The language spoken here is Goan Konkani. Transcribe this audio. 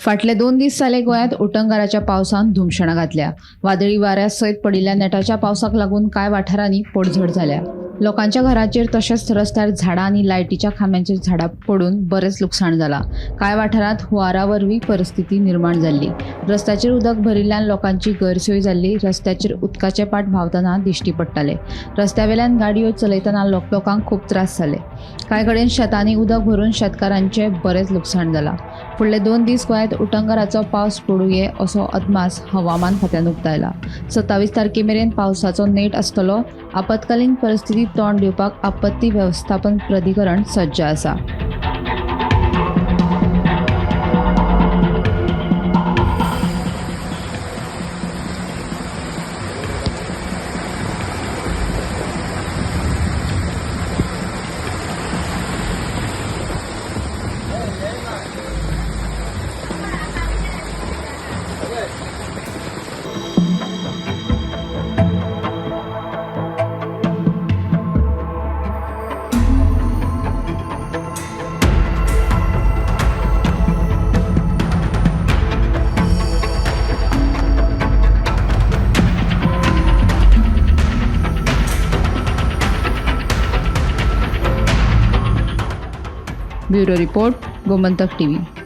फाटले 2 दीस जाले गोंयांत उटंगाराच्या पावसान धुमशणां घातल्या. वादळी वाऱ्या सयत पडिल्ल्या नेटाच्या पावसाक लागून कांय वाठारांनी पडझड जाल्या. लोकांच्या घराचेर तशेंच रस्त्यार झाडां आनी लायटीच्या खांब्यांचेर झाडां पडून बरेंच लुकसाण जालां. कांय वाठारांत हुंवारा वरवीं परिस्थिती निर्माण जाल्ली. रस्त्याचेर उदक भरिल्ल्यान लोकांची गैरसोय जाल्ली. रस्त्याचेर उदकाचे पाट व्हांवतना दिश्टी पडटाले. रस्त्या वेल्यान गाडयो चलयतना लोकांक खूब त्रास जाले. कांय कडेन शेतांनी उदक भरून शेतकारांचें बरेंच लुकसाण जालां. फुडले 2 दीस गोंयांत उटंगाराचो पावस पडुये असो अदमास हवामान खात्यान उक्तायला. 27 तारखे मेरेन पावसाचो नेट आसतलो. आपत्कालीन परिस्थिती तोंड दिवपाक आपत्ती वेवस्थापन प्राधिकरण सज्ज आसा. Bureau report, Gomantak TV.